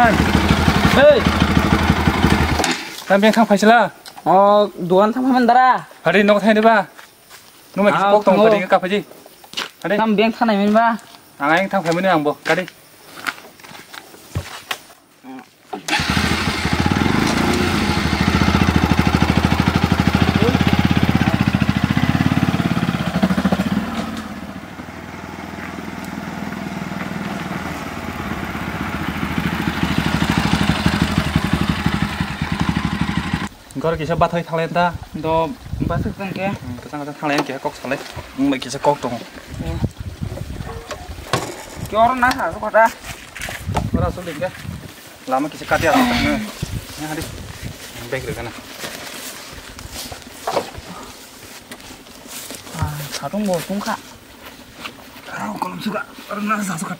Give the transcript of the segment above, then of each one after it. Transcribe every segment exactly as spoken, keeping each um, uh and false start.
Hey! Tam beng thang phaisila? O, duan thang phaimani dara. Hari nok thai ba? Nung mai kisa Ah, kok tong thango. Kadi ka phaji. Hari. Tam beng thanai mani ba? Ang ayang thang phaimani ang bo. Kadi. Gor kisa bathai thalai ta. Do bathai tang ke. Hmm, ta tang thalai ke kok salai. Mung bai kisa kok tong. Kyor na ha ko ta. Ora so ding ke. Lama kisa kati a. Ne hadi. Bag re kana. Ah, satung bo tungkha. Arok kolom suka, arok nang sa suka.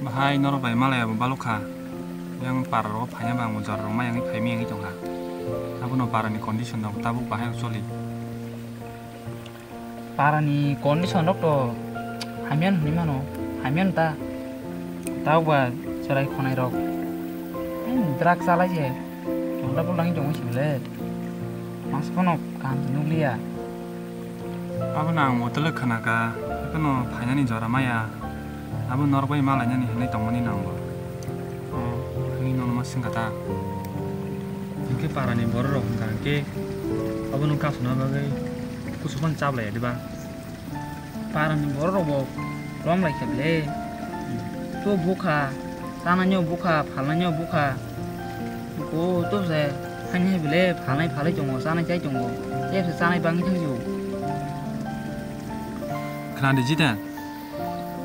Bahai norok bai malai abo balok kha. Yang para rok phaina bang jora rok mayang phai miyang tong kha. Abono para ni condition rok tabuk bahai choli. Para ni condition rok to hamya hinwi mano, hamya ta. Tabuk ba cherai khonai rok. Drug chalai se. Chonda pulangni tongwi sibele. Mas phano kaham se nukliya. Abono ang motolo khwnakha, haikhe no phainani jora maya. Abo norok bai malainani hinwi tongmani nango. Oh. Hinwi nono ma swngkha ta. Hinkhe parani borok rok hwnkha hinkhe abono kasuna bagwi kusu phano chaplaiya diba? Parani borok rok bo romlai khe bele. To bukha, chanai no bukha, phalnai no bukha. Ko to se, haini hai bele, phalnai phalai tongo, chanai chai tongo. Tei se chanai bangwi thangsi o. Khna di Jiten,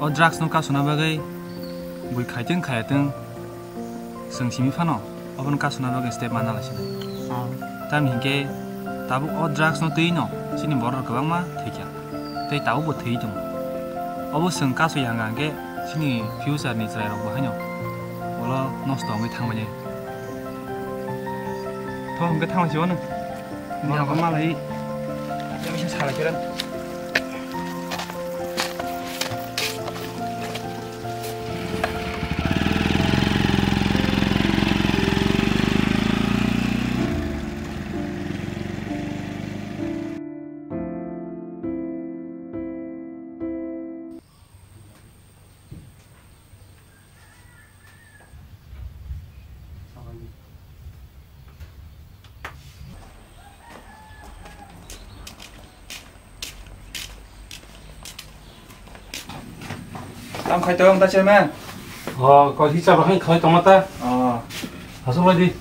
o drugs no kasuna bagwi bui khaitwng khayatwng, chwng simi phano obono kasuna bagwi step mana lai sinai. Oh. Tamni hinkhe tabuk o drugs no twi no chini borok rok kwbangma thwikha. Tei tabukbo thwi tongo. Obo chwng kasui hanga hwnkhe chini future ni chwrai rok bo haino ulo nosto wngwi thangmani. Tho hwnkhe thangma sio no. Borok malai. Yang bisa salah kira. Tamo khai tong ta chairman. Oh, ko hisa bahai khai tong ta. Oh. Asuk lagi.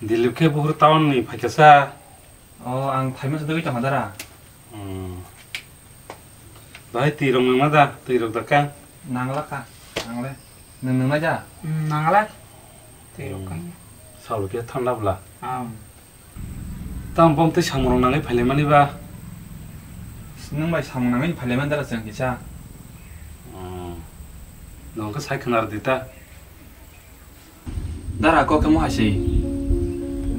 Dilip khe buhur town ni phaikha sa. O, ang phaima se dogwi tongkha dara. Hmm. Bahai twi rok nangna da, twi rok da kang? Nangla kha, nangle. Nwng nangna ja? Hmm, nangla. Twi rok kang. Salo khe thanda bwla. Am. Tamo bom tei samung rok nangwi phailaimani ba? Nwng bai samung nangwi phailaimani dara chwng kisa. Hmm. Nong khe sai khwna rwdi ta. Dara kok khe mo hai se.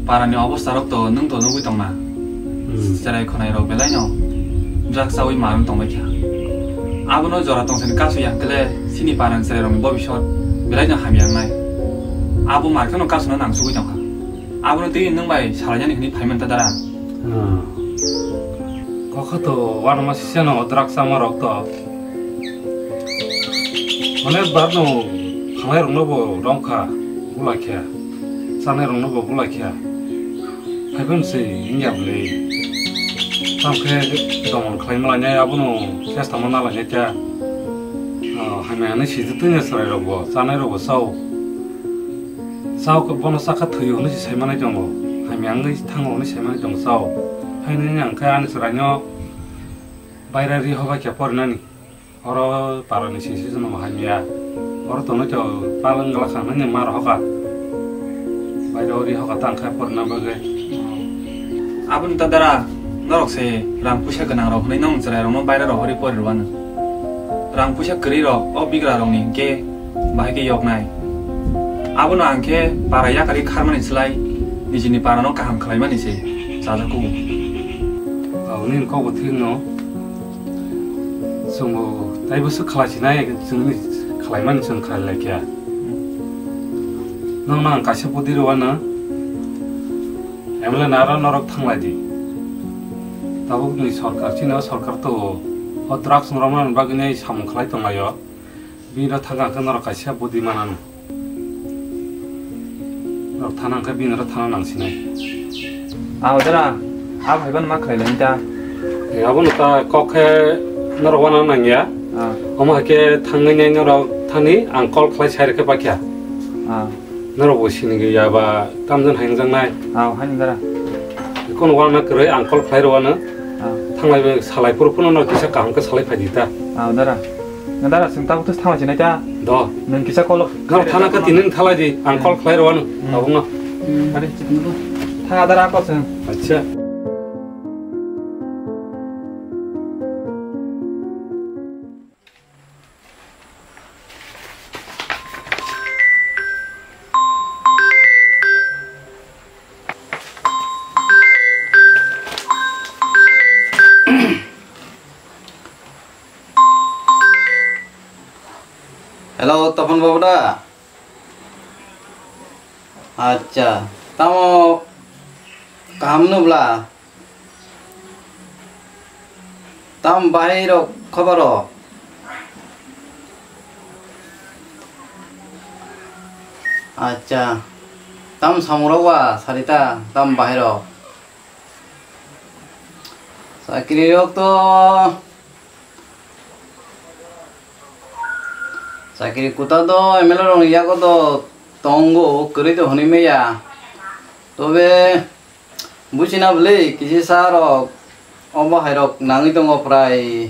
Para ni obostha rok to nwng to nugwi tong na. Hmm. Cherai khonai rok belai no drugs chawi manwi tong bai kha. Abono jora tong sani kasu ya kle chini para ni cherai rok ni bobisot belai no hamya wngnai. Abo mar kheno kasu no nang sugwi tong kha. Abono twi nwng bai salai nani hwnwi phai man ta dara. Hmm. Kokha to uanama sisya no drugs chama rok to. Onek bar no thangnai rok no bo romkha, bulai khe. Chanai rok no bo bulai khe. Haiphano se wngya bwle. Tamo khe domon khlai malainai abono chesta ma nalainai khe. Ah, hamya hinwi sijwk twi no chwrai rok bo, chanai rok bo chao. Chao khe bono chakha thwio hwnwi se sai manai tongo. Hamya wngwi thango hwnwi sai manai tongo chao. Haino wngya hwnkhe ani chwraino baira ri hobai khe porinani. Oro parani sisi jono hamya. Oro tonwi to pal wngla kha hwnwi ma rohor kha. Baira ri hoka tang khe porina bagwi. Aboni ta dara norok se rang puisa gwnang rok hwnwi nong chwrai rokno baira rohorwi pori rwano. Rang puisa kwrwi rok o bigra rokni hinkhe bahai khe yoknai. Abono ang khe para yakarwi kharmani slai nijini parano kaham khlaimani se chajakgo. Abo Nini kok bo thik no. Chwng bo taibo swk khlai sinai, chwngni khlaimani chwng khlai lai kha. Nokno ang kaisa budi rwano, M L A naro norok thanglai di. Tabukni sorkar chini o sorkar to o drugs norokno bagwi nai samung khlai tonglaio. Bini ro thangka hwnkhe norok kaisa budi manano. Norok thana hwnkhe bini ro thana nangsinai. Ah, jara, ah, phaiban ma khlai lai ta. Eh, abono ta kok khe norok wana nangya. Ah. Omo hai khe thangwi nai norok thani ang call khlai sai rwkhe pakya. Ah. Norok bo sini ya ba tamjani hai wngjaknai. Ah, hani jara. Kono wana kwrwi ang call khlai rwano. Ah. Thanglai salai phuru phuru no kisa kaham khe salai phai di ta. Ah, dara. Dara, chwng tabuk thanglai sinai ta. Do. Nwng kisa call. Nang thana kha tini thalai di, ang call khlai rwano. Hmm. Tabuk no. Hmm, hari chikno. Tha dara ko chwng. Acha. Hello, Topon babu da? Acha, tamo kaham no bla? Tam bahai rok khobor rok? Acha, tam samung rok ba sarita, tam bahai rok? Chakri rok to, chakri kuta do M L A rok ni yago do tongo, kwrwi do hwnwi maya. Tobe, buchina bwlwi, kisi sa rok, obo hai rok nangwi tongo prai.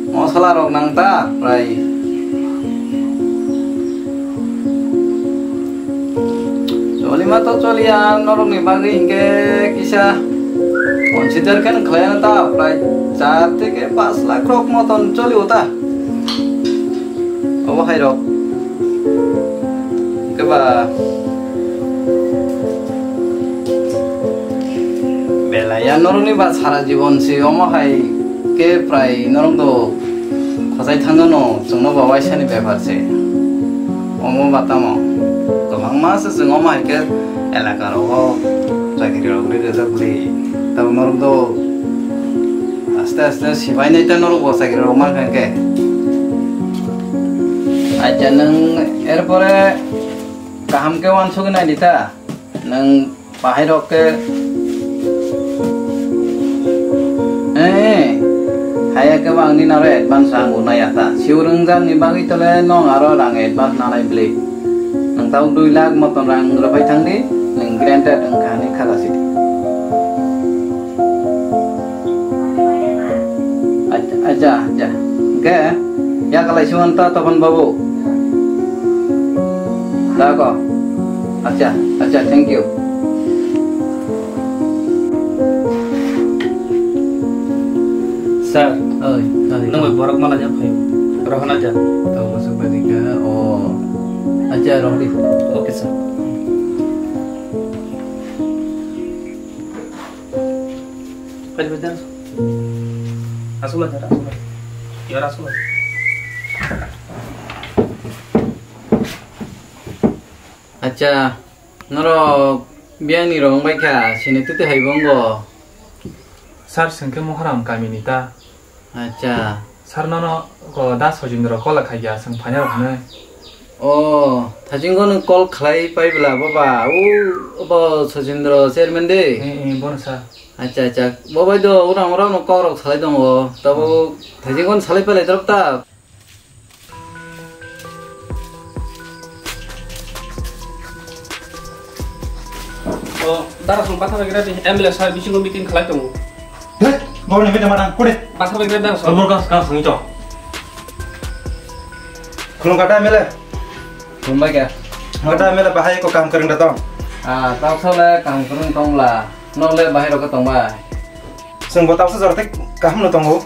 Mosala rok nang ta prai. Choli ma to choli ya, norok ni bagwi hinkhe kisa consider khe khlai ta prai char theke pas lakh rok moton choli o ta. Obo hai rok. Keba. Belai ya norokni ba sara jibon se omo hai khe prai norok do khojai thangno chwngno ba waisani bepar se. Omo ba tamo. Kwbangma se chwng omo hai khe elaka rogo chakri rok ri rwjak bwrwi. Tamo norok do aste aste sibai nai ta norok bo chakri rok ma khe khe. Acha nwng erpore kaham khe uansugwi nai di ta. Nwng bahai rok khe, eh, haya khe bo ang nini aro advance rang bo nai ya ta. Siu rwngjak ni bagwi tole nwng aro rang advance nanai bwlwi. Nwng tabuk dui lakh moton rang rwphai thang di, nwng granted wngkha hinwi kha da si di. Acha, acha, acha. Hwnkhe yakalai si manta Topon babu. Da ko. Acha, acha, thank you. Sir, oi, oi. Nang bai borok mala ja phai. Rohana ja. Tau masuk bani ka. Oh. Acha, rohdi. Okay, sir. Pwede, pwede. Aswk lai, aswk lai. Yar aswk lai. Acha, norok biyangni rok wngbai kha, sini tete hai bo wngo. Sir, chwng khe Moharam kamini ta. Acha. Sir, nono ko da Sojindro call khaikha, chwng phaina rok hwnwi. O, thajingo nwng call khlai pai bwla, baba, u, bo Sojindro chairman de. Eh, eh, bono sir. Acha, acha. Bo bai do, urang urang no kok rok salai tongo. Tabo thajingo salai pai lai dorok ta. O, dara song patha bai gra di, M L A sir bisingo meeting khlai tongo. He, bawni meeting ma nang, kude? Patha bai gra dara song. Bawni kas, kas ngi to. Khulum kata M L A. Khulum bai kya? Kata M L A bahai ko kam kering da tong. Ah, tau sale kam kering tong la. No le bahai ro ka tong bai. Seng bo tau sa jor tik kaham no tongo.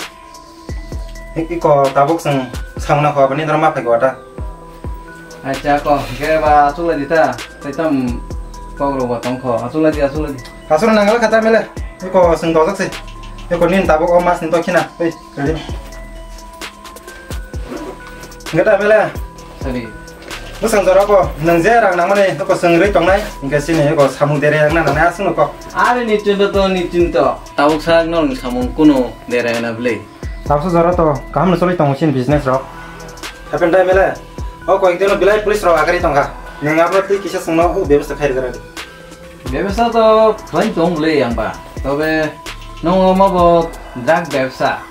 Iko tabuk chwng samungna kho aboni norok ma phai kho ta. Acha ko, hwnkhe ba achuk lai di ta. Tei tam kok rok bo tong kho. Achuk lai di, achuk lai di. Aswk nang le kha ta M L A. Iko chwng dojak se. Eko nin tabuk o mas ni to khina. Ei, ready. Gata bele. Sorry. Bwswng jora bo nwng je rang nangmani eko swng rwi tongnai, hwnkhe chini eko samung dere wngna nangnai aswkno kok. Are nitin to, nitin to. Tabuk sak norokni samung kunu dere wngna bwle. Tabuksa jora to kaham no choli tongo chini business rok. Happen time bele. O koyek dino belai police rok agari tongkha. Nwng abono twi kisa swngno o bebasta khairwk radi. Bebsa to khlai tong le yang ba. Tobe nongo ma bo drug bebsa.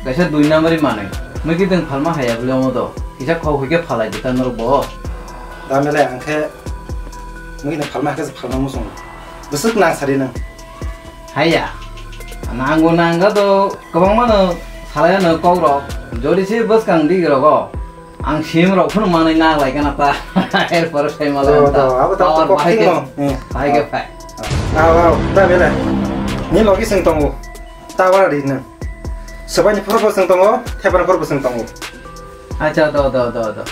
Kaisa dui number manwi. Mui ki teng phalma haya bole omo do. Kisa khok hoi khe phalai di ta norok bo. Dame le ang khe mui ki teng phalma khe phalma musung. Bwswk nang sari nang. Haya. Nango nangga do kwbangma no salai no kok rok. Jodi se bwskang di rogo. Ang sim rok phano manwi na lai kana ta. Erpor sai mala Do, ta. Do, abo ta Power kok bahai thik ke. No. Hmm. Bahai ke phai. Aw, aw, da bele. Ni logi sing tongo. Ta wara di na. Sabai ni phoro sing tongo, thebar phoro sing tongo. Acha, do, do, do, do.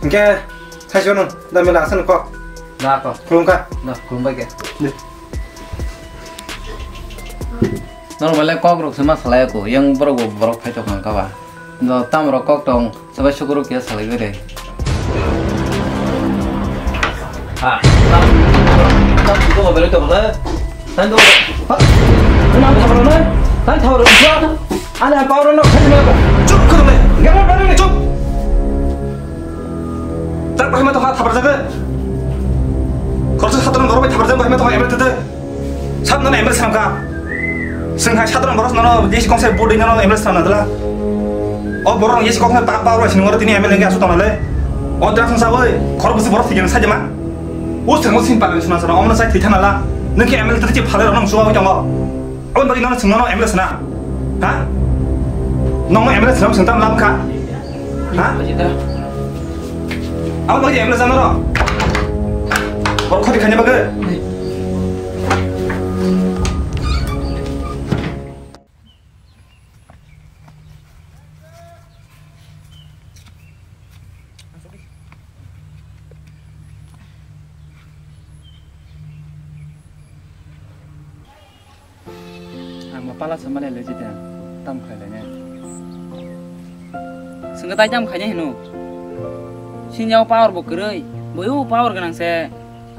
Hingke, sai jono, da bele asan kok. Da ko. Khulumkha. Da, khulumbai ke. Di. Norok belai kok rok se ma salai ko, yang borok bo borok phai tong kha ba. No, tam rok kok tong, sabai sukuru khe salai bere. Ha, tam, tam ko bere to bole. Tan to, ha, tan to bole, tan to bole. Ani power no, tan no. Chup kar le. Gana bere chup. Tak bahima to ha thabar jaga. Khorsa satoran borok bai thabar jaga bahima to ha emre tete. Sab nono M L A swnam kha. Swng hai sadharan borok nono D C kong sai vote nono M L A swnam nadala. O borok rok S C kong sai pa pa roi swnam tini M L A nge asu tong le. O drak sung sa oi khorok bwswk borok thikena sa jema. O swng o sin pa swnam swnam omo sai thwi thana la. Nang khe M L A twi phalai rok nang suwa oi tongo. Aboni bagwi nono swng nono M L A swnam. Ha? Nono M L A swnam swng tam lam kha. Ha? Abo bagwi M L A jano ro. Bor khoti khanya bagwi. Ang ma pala sa mane le jita tam khai le ne. Sengke tai tam khai ne hino. Sinjao power bo kwrwi, boyo power gwnang se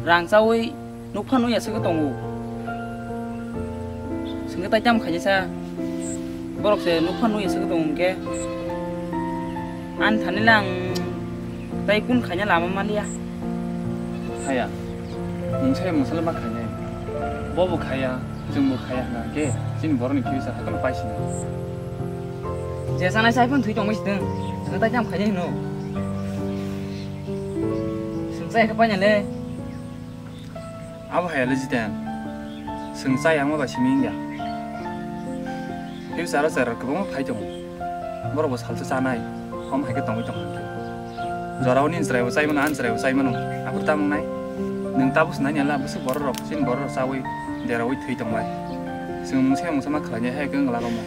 rang chawi nukpha nui aswk tongo. Sengke tai tam khai sa borok se nukpha nui aswk tongo hwnkhe. Ani thani le ang tai kun khaina lama maliya. Haya, mungsa ya mungsa le ma khainai. Bo bo khaya, chwng bo khaya hwnkhe chini borok ni future hakhe no paisina. Je sanai sai phun thwi tongwi sitwng, chwng tai tam khainai hino. Chwng chai khe paina le. Abo hai le Jiten. Chwng chai yangma bai simi wngya. Future o cherai kwbangma phai tongo. Borok bo salsa chanai. Hom hai khe tongwi tong kha. Jorao nini chwrai bo chai mano, ani chwrai bo chai mano. Aphuru tamo wngnai? Nwng tabuk se nai ya la bwswk borok rok, chini borok rok chawi derawi thwi tong bai. Chwng mungsa ya mungsa ma khlai nai hai khe wng la omo.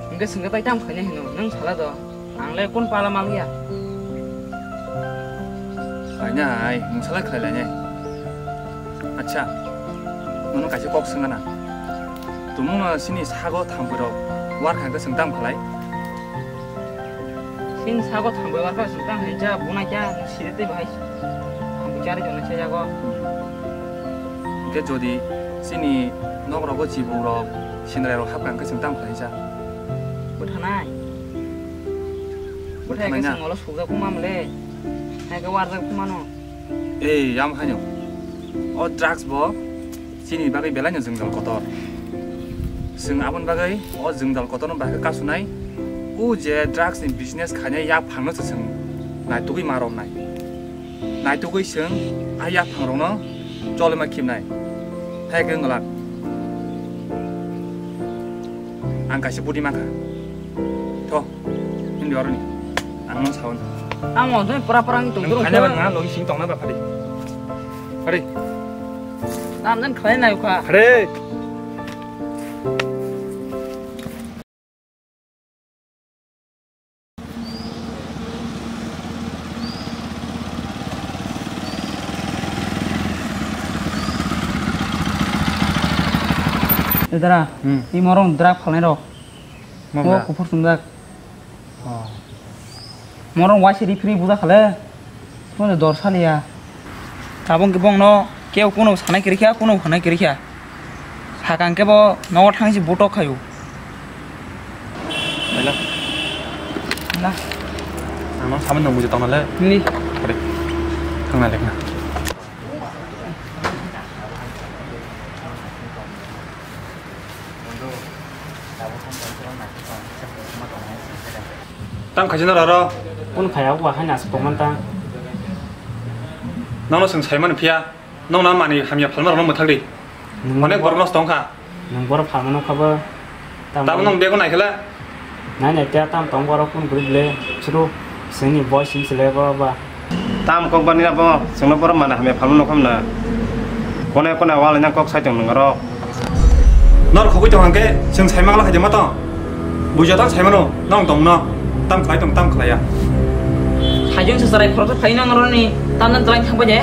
Hwnkhe chwng khe tai tamo khainai hino, nwng sala do? Ang le kun pala maliya. Khaina hai, mungsa lai khlai lainai. Acha, nono kaisa kok swngna. Tumungno chini sago thampui rok war kha khe chwng tam khlai? Chini sago thampui war kha chwng tam hai cha, buna cha, siri tei bahai. Thampui chari jona se jago. Hwnkhe jodi chini nok rogo chibuk rok, sindrai rok hap kha khe chwng tam khlai cha? Bwthanai. Bwthai khe Bwthanai na? Chwng olo sukjak phuma mole. Hai khe warjak phumano. Ei, yam haino. O drugs bo chini bagwi belaino jwngjal kotor. Chwng aboni bagwi o jwngjal kotorno bahai khe kasunai. O je drugs ni business khainai yaphangno se chwng naitugwi ma romnai. Naitugwi chwng a yaphangrokno cholima khibnai. Hai khe wng glak. Ang kaisa budi mankha. Tho, hindi oroni. Ang no saon. Ang mo joi pura pura ang tung Nang tung khaina tung. Ba nga logi sing tongna ba phadi. Phadi. Nam jan khlai nai kha. Phadi. Dara, hmm, i morong drug phalnai rok. Mo mo bra? Kuphur sumjak. Oh. Morong waise ri phri buja khale. Phone dor saliya. Tabung ke bong no keu kuno sanai kirikha, kuno hanai kirikha. Sakang ke bo nogo thangsi botok khayu. Hello. Na. Ano saman nang buja tong nale. Ni. Kore. Thang nale na. Tam khaisa norok rw. Kun khaya wa hai nas pokman ta. Nono swng saimani phiya, nokna mani hamya phalma rokno mwthak di. Nwng onek borok nosto wngkha. Nwng borok phalmano kha bo. Tamo nwng bego naikhe le? Nai nai, tei tam tong borok kun guri le, chwrw sini boy sini chwle borok ba. Tam kok bani abo, chwngno borok mana hamya phalmano khamna. Kone kone wal nang kok sai tong nang aro. Nor khogwi tong hangke, chwng sai mangla khaide ma tong. Buja tang sai mano, nong tong no. Tam khlai tong, tam khlai ya. Hajung se sarai khorok phai nang roni, tam nang tlang thang baje.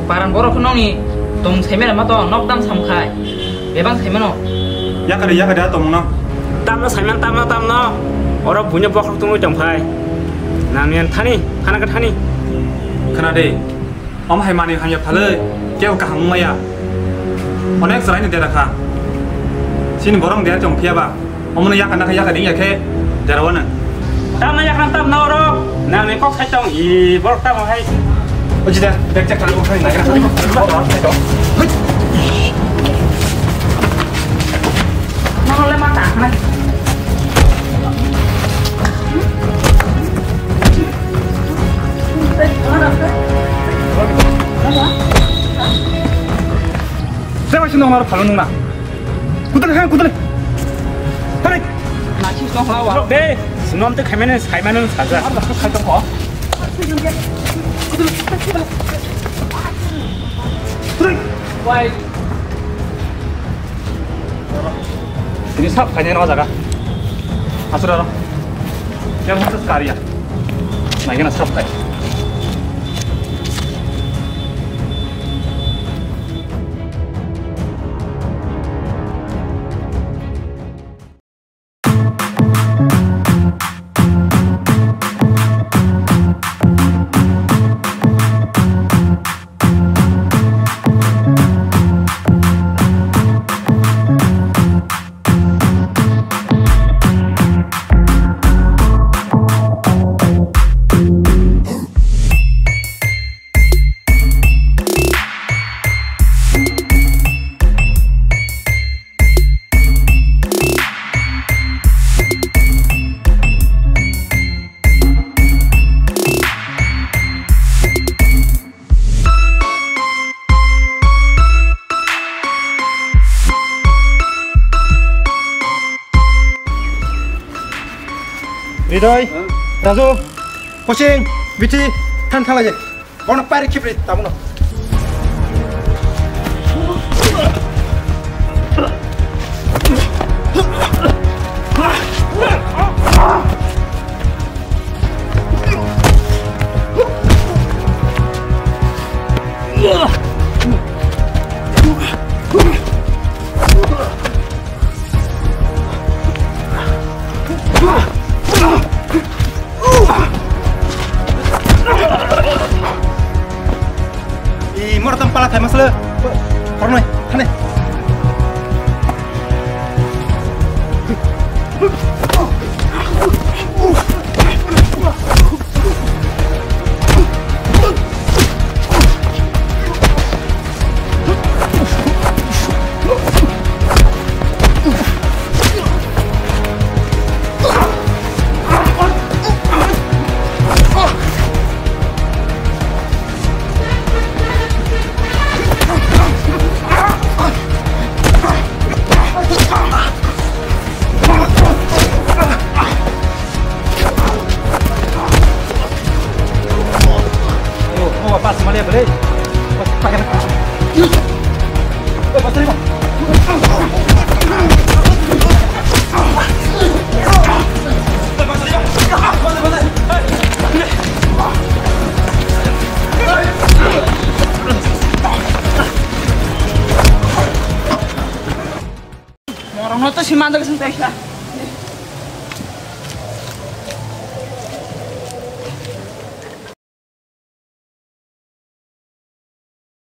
Paran borok nongni tong saimera ma to nok dam samkhai. Bebang saimano. Yakari, yakari, a tongmungno. Tamno saiman, tamno, tamno. Oro buino bokhok tongwi tongphai. Nangni an thani, khana kha thani. Khana de. Om hai mani hamya phalwi, keu kaham maya. Onek chwraini dera kha. Chini borok dera tong phiya ba. Omono yakan nakha yakan ya khe dera wana. Tamna yakan tamna oro. Nang ni kok sai tong i borok tamo hai. O jida, bek cek kali okhai nagra. Nang le mata khana. Sebo sino ngar phalung nungna. Kudal hai, kudal. Tarik. Nasi song lawa. Lok de, sinom te khaimene, khaimene saja. Ar baksa khai tong ko. Tarik. Wai. Ini sap khainai no jaga. Asura ro. Yang harus karya. Nah, ini sap khai. Ridoi, Raju, Kosing, Biti, than thalai. Bono pari khibri tamuno. I mora tam pala thai masala. Kornoi, thane. To si manjak sing taisa.